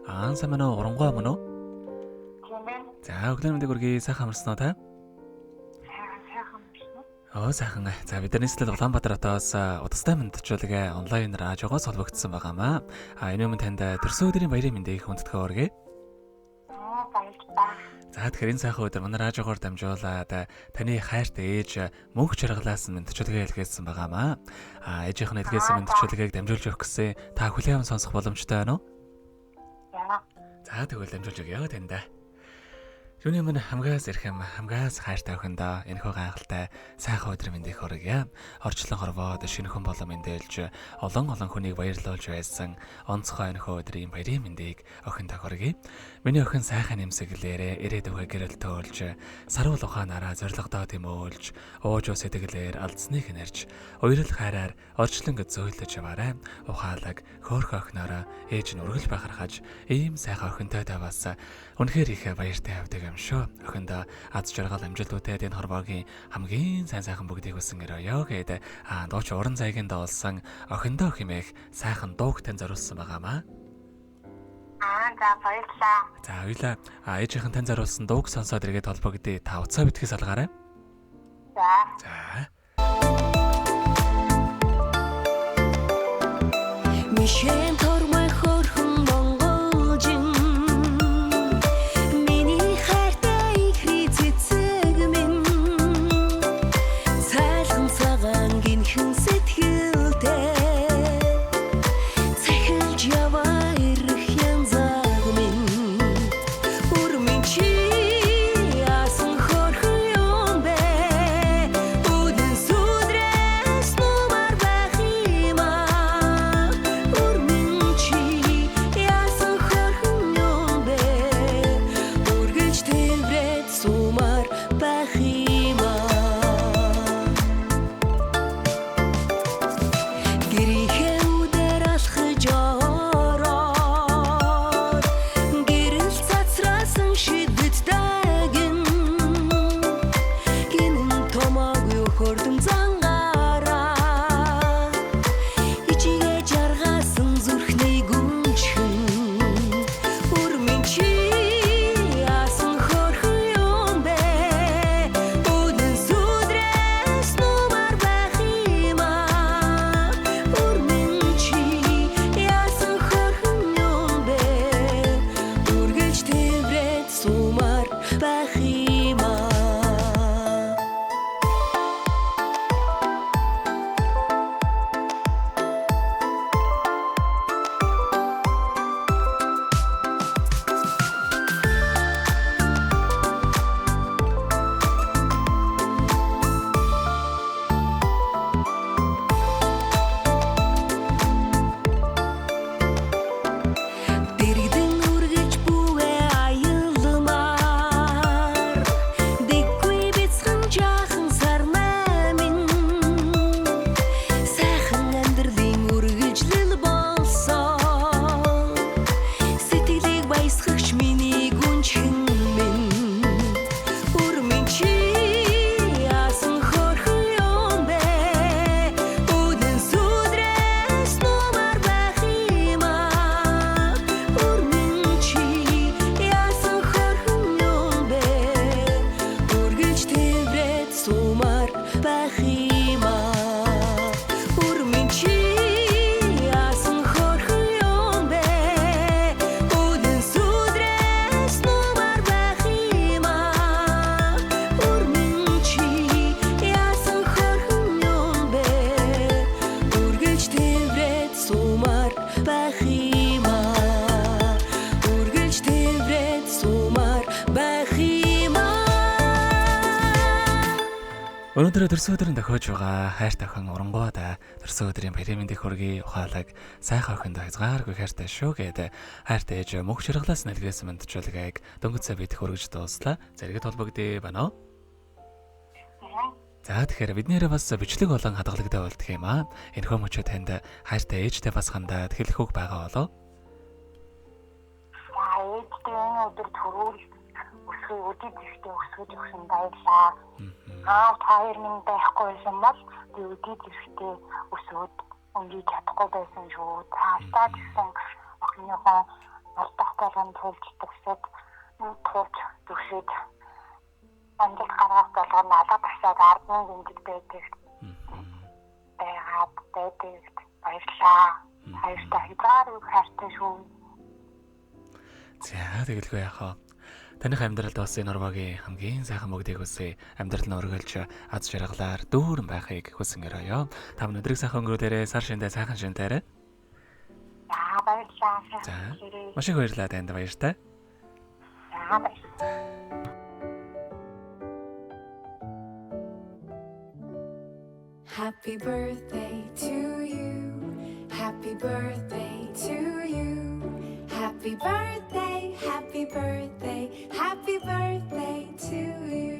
Аа сайн байна уу? Урангуй мөн үү? Тийм ээ. За өглөөний мэндийг хүргэе. Сайхан амарсан уу та? Сайхан амарсан уу? Оо сайхан. За бид нар нийслэл Улаанбаатар хотоос удастай мэндчүүлгээ онлайн радиогоос холбогдсон байгаамаа. А энэ өмнө танд төрсөн өдрийн баярын мэндийг хүндэтгэн хүргэе. Аа баярлалаа. За тэгэхээр энэ сайхан өдөр манай радиогоор дамжуулаад таны хайртай ээж мөнх жаргалаас мэндчилгээ илгээсэн байгаамаа. А ээжийнх нь илгээсэн мэндчилгээг дамжуулж өгөх гэсэн та хүлээн аван сонсох боломжтой байна уу? За тэгвэл дамжуулж өгье танд. Юуны өмнө хамгаас эрхэм, хамгаас хайртай охиндоо энэхүү гайхалтай сайхан өдрийн мэндийг хүргье. Орчлон хорвоод шинэхэн болон мэндэлж олон олон хүнийг баярлуулж байсан онцгой энэхүү өдрийн баярын мэндийг охиндоо хүргье. Миний охин сайхан нэмсэглээрээ ирээдүгөө гэрэл төөлж, саруул ухаанаараа зоригдоо тэмөөлж, ууж ус сэтгэлээр алдсныг нэрж, уярл хайраар орчлон зөөлөж яваарай. Ухаалаг хөөрхөн охиноороо ээж нь үргэлж бахархаж, ийм сайхан охинтой таваас үнэхээр их баяртай явдаг юм шүү. Охиндоо аз жаргал амжилттай энэ хорвоогийн хамгийн сайн сайхан бүгдийг хүсэн өрөөё гээд дууч уран заягийн дуулсан охиндоо хэмээх сайхан дууг тань зориулсан байгаамаа. Аа за баярлалаа. За баярлалаа. Ээжийнхэн тань зориулсан дууг сонсоод эргээд холбогдъё. Та уцаа битгий салгаарай. За. За. Мишэн тормой хөрхөн монголжин миний хайртай ихри цэцэг минь цайлган цагаан гинхэн сэтгэлтэй цахилж яваа ирэх янзаг минь өрмөн чи яасан хөрхөн юм бэ үдэн сүдрээс нумар байх юм аа өрмөн чи яасан хөрхөн юм бэ үргэлж тэврээд сумар байх юм аа гэрийнхээ үдээр алхаж ороод гэрэл цацраасан шидэт дагин гинэн томоогүй хөрдөм зангаараа ичигээ жаргаасан зүрхний гүнжхэн өрмөн чи яасан хөрхөн юм бэ үдэн сүдрээс нумар байх юм аа өрмөн чи яасан хөрхөн юм бэ үргэлж тэврээд сумар байх юм аа. Дэрэгдэн үргэлж бүүгээ аялмаар дэггүй бяцхан жаахан сарнай минь сайхан амьдралын үргэлжлэл болсон сэтгэлийг баясгагч миний гүнжхэн минь өрмөн чи яасан хөрхөн юм бэ үдэн сүдрээс нумар байх юм аа өрмөн чи яасан хөрхөн юм бэ үргэлж тэврээд сумар байх юм аа өрмөн чи яасан хөрхөн юм бэ үдэн сүдрээс нумар байх юм аа өрмөн чи яасан хөрхөн юм бэ үргэлж тэврээд сумар байх юм аа үргэлж тэврээд сумар байх юм аа. Өнөөдөр төрсөн өдрийн тохиож байгаа хайртай охин Урангуйда төрсөн өдрийн баярын мэндийг хүргэе. Ухаалаг сайхан охиндоо хязгааргүй хайртай шүү гээд хайртай ээж мөнх жаргалаас нэлгээсэн мэндчилгээг дөнгөж сая бид хүргэж дууслаа. Зэрэгэд холбогдъё байна уу? За тэгэхээр бидний бас бичлэг болон хадгалагдаа болдго юм аа. Энэхүү мөчөө танд хайртай ээжтэй бас хандаад хэлэх үг байгаа болов? За ээжтэй энэ өдөр төрүүл өсгөө өдий зэрэгтэй өсгөж өгсөн баярлаа. Аав та хоёр минь байхгүй байсан бол би өдий зэрэгтэй өсөөд өнгөж чадахгүй байсан шүү. Цаашдаа гэсэн охиныхоо Алдах болгон тулж төгсөөд туулж зүшээд амжилт гаргах болгоно алга тасаад ардны гэмтэл байдаг. Байгаад байдаг. Баярлалаа. Баяртай хязгаар үг хайртай шүү. За тэгэлгүй яах вэ? Таных амьдралд бас энэ Норвегийн хамгийн сайхан бүгдийг хүсье. Амьдрал нь өргөлж аз жаргалаар дүүрэн байхыг хүсэн өрөөё. Та бүхэн өдрийг сайхан өнгөрүүлээрэй. Сар шиндээ сайхан шинтээрэй. За баярлалаа. За. Маш их баярлалаа танд баяртай. За баярлалаа. Happy birthday to you. Happy birthday to you. Happy birthday, happy birthday, happy birthday to you.